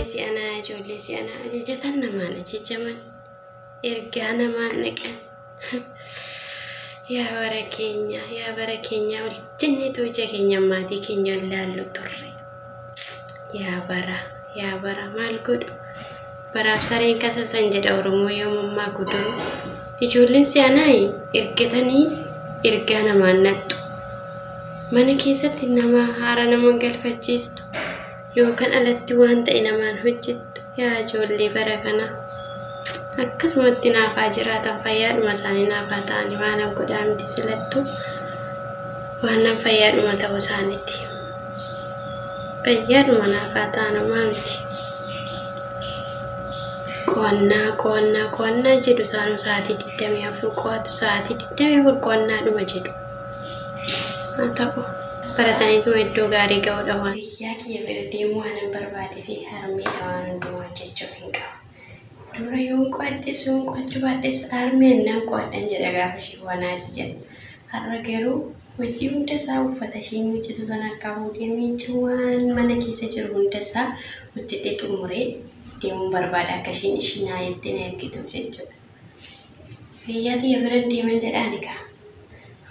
Ijoollee si'anaa, ijoollee si'anaa ajajatan namaan ajajaman, ergaa namaan dhaqan. Yaa bara keenya, yaa bara keenya ol jenneetu ija keenya maatii keenya ol laallu turre. Yaa bara, yaa bara maal godhu? Baraaf sareen kasasan jedha Oromoo yoo mammaaku duruu. Ijoolleen si'anaa ergatanii ergaa namaan naqxu. Mana keessatti nama haara nama galfachiistu yookaan alatti waan ta'e namaan hojjettu. Yaa ijoollee bara kana akkasumatti naafaa jiraatan, fayyaadhuma isaanii naafaa ta'anii waan godhaa miti, silattu waan nan fayyaadhuma ta'uu isaaniiti. Fayyaadhuma naafaa ta'an, homaa miti. Qo'annaa, qo'annaa, qo'annaa jedhu isaanuu sa'aatii 24 qo'atu, sa'aatii 24 qo'annaadhuma jedhu. Haa ta'u, barataniituma iddoo gaarii ga'uudha waan. Biyyaa kiyya bira deemuu waan hin barbaadee fi harmeedha waan hundumaa hojjechuu hin qabu. Dura yoon qo'adhes yoon qo'achuu baadhes harmeen nan qo'adhan jedha gaafa ishee waan ajajattu. Har'a garuu hojii hunda isaa, uffata ishee miiccitu sana akka fuudhee miicca, waan mana keessa jiru hunda isaa hojjedhee xumuree deemuun barbaada, akka isheen ishii naa jettee na ergituuf jechuudha. Biyyaa tiyya biran deeman jedhaani kaa.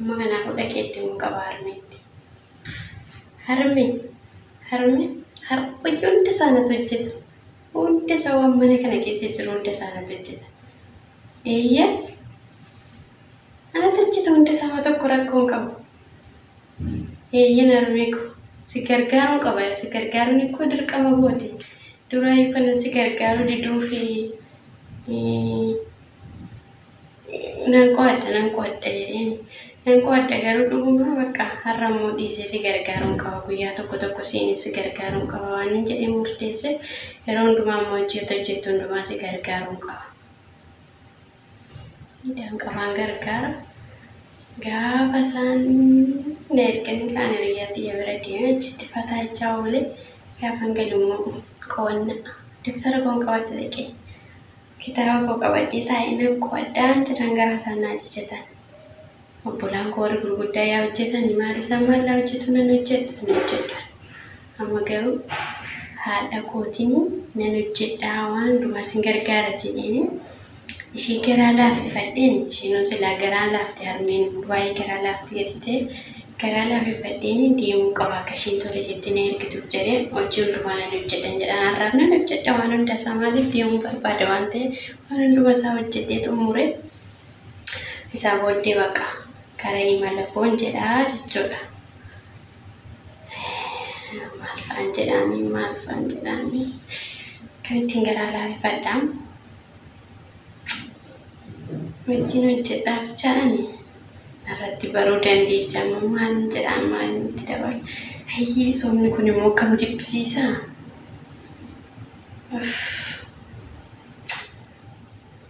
Amma kanaafuu dhaqee itti himuu qaba harmeetti. Harme, harme, hojii hunda isaa natu hojjeta. Hunda isaa, waan mana kana keessa jiru hunda isaa natu hojjeta. Eeyyee. Anatu hojjeta hunda isaa, waa tokko rakkoo hin qabu. Eeyyeen harmee ko, si gargaaruun qaba, si gargaaruun koo dirqama kooti. Duraayyuu kana si gargaaruu diduu fi nan qo'adha, nan qo'adha jedheen. Nan qo'adha garuu dhuguma bakka har'a immoo dhiisee si gargaaruun qaba, guyyaa tokko tokko siinis si gargaaruun qaba waan hin jedhee murteesse, yeroo hundumaa immoo hojjetu hojjettu hundumaa si gargaaruun qaba. Miidhaan qabaan gargaara. Gaafa isaan na erganii kaan hiriyaa tiyya bira deemee achitti fataa jechaa oolee, gaafan galu immoo qo'annaa daftara koon qabadhe dhaqee kitaaba koo qabadhee taa'ee nan qo'adhaan jedhan gaafa isaan na ajajatan. Obbolaan koo warri gurguddaa yaa hojjetanii, maal isaan maal hojjetu, nan hojjedha, nan hojjedha. Amma garuu haadha kootiin nan hojjedhaa, waan hundumaa sin gargaara jedheeni ishee garaa laaffifadheen, isheenoo silaa garaa laafte, harmeen baay'ee garaa laafte gati ta'e, garaa laaffifadheen deemuu qaba akka isheen tole jettee na ergituuf jedhee hojii hundumaa nan hojjedhan jedhan. Har'aaf nan hojjedha waan hunda isaa, maaliif deemuu barbaada waan ta'eef, waan hundumaa isaa hojjedhee xumure, isaa booddee baqa karaa imala koon jedhaa jechuudha. Maal fa'aan jedhaanii, maal fa'aan jedhaanii, akkamittiin garaa laaffifadhaa? Hojiin hojjedhaa bichaadhani irratti baruu dandeessa immoo maal jedhaan, maal itti dabalu? Hayyii, soomni kun immoo akkam jibbisiisaa?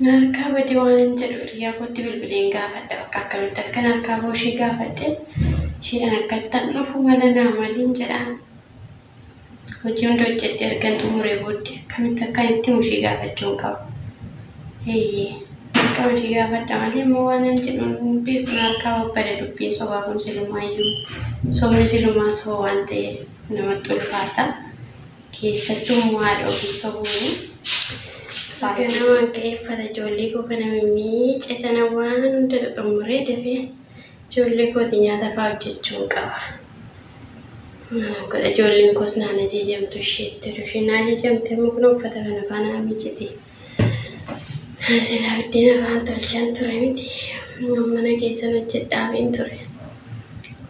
Na harkaa badee waan hin jedhu hiriyaa kootti bilbileen gaafadha, bakka akkamitti akkan harkaa ba'u ishee gaafadhe, isheedhaan akkattan dhufu mala naa maliin jedhaan. Hojii hunda hojjedhee ergan xumuree booddee akkamitti akkan itti himu ishee gaafachuun qaba. Eeyyee, dirqama ishee gaafadha malee immoo waan hin jedhu hin beeku, na harkaa babbada dubbiin sobaa kun silumaayyuu. Sobni silumaa soba waan ta'eef namatti ulfaata. Keessattuu immoo haadha ofii sobuuni. Ganamaan ka'ee uffata ijoollee koo kana mimmiice tana waan hunda xumuree dafee ijoollee kooti nyaata fa'aa hojjechuun qaba. Godha, ijoolleen koos naan ajajamtu isheetti, isheen na ajajamte immoo kun uffata kana faana miiciti. Silaa biddeen afaan tolchaan ture miti. Mana keessan hojjedhaafin ture.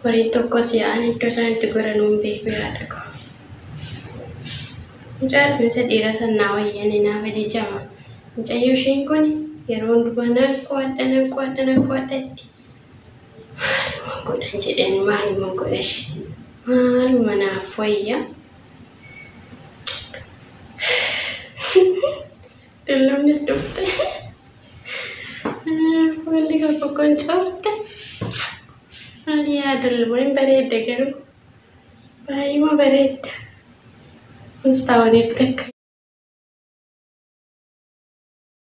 Horiin tokkos yaa'an iddoo isaan itti goranuu hin beeku yaada koo. Mucaan isa dhiiraa san naa wayyane, naaf ajajama. Mucayyoo isheen kun yeroo hundumaa nan qo'adha, nan qo'adha, nan qo'adha itti. Maaluma godhan jedhani, maaluma godhash, maaluma naaf wayya? Dullumnis dhufte. Fuulli koo kokkoncoofte. Maali yaa dulluma, hin bareedda garuu. Baay'uma bareedda. Mastaawotiif takka.